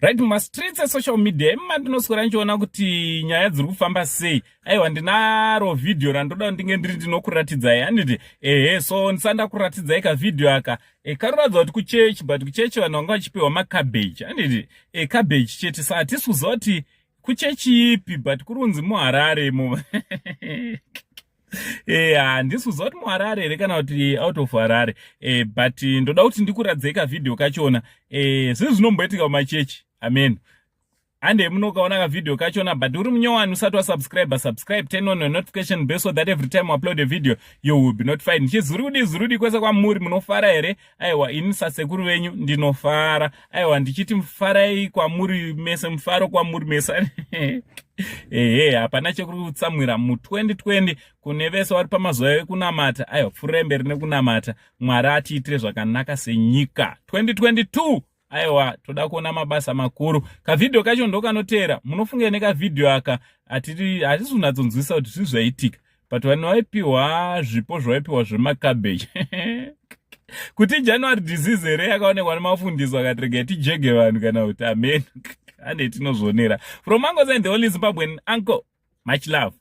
Right, mumastreets esocial media imi ndinoswera ndichiona kuti nyaya dziri kufamba sei. Aiwa, ndinaro vhidhiyo randoda ndinge ndiri ndinokuratidzai, handiti? Ehe, so ndisanda kuratidzai kavhidhiyo aka. Kanoratidza kuti kuchechi, but kuchechi vanhu vanga vachipiwa macabbage, handiti? Cabbage chete. Sa hatisi kuziva kuti kuchechi ipi, but kuri kunzi muHarare imo. Handisi kuziva kuti muHarare here kana kuti out of Harare, but ndoda kuti ndikuratidzei kavhidhiyo kachona. Zvinhu zvinomboitika mumachechi, amen. Hande munokaona kavhidhiyo kachona. But uri munyowani, usati wasubscribe, subscribe, turn on your notification bell so that every time upload a video you will be notified. Ndichizuri kudi zurudi kwese kwamuri, munofara here? Aiwa, ini sasekuru venyu ndinofara. Aiwa, ndichiti mufarai kwamuri mese, mufaro kwamuri mese. Ehe, hapana chekutsamwira mu2020. Kune vese vari pamazuva ekunamata, aiwa, pfuurai mberi nekunamata. Mwari atiitire zvakanaka senyika 2022. Aiwa, toda kuona mabasa makuru. Kavhidhiyo kacho ndokanoteera. Munofunga nekavhidhiyo aka, hatisi kunatsonzwisa kuti zvii zvaitika, but vanhu vaipiwa zvipo zvavaipiwa zvemacabbage. Kuti January disease here yakaonekwa nemafundisi akati regai tijege vanhu, kana kuti amen? Ande tinozvionera. From Uncles and the only Zimbabwean uncle, much love.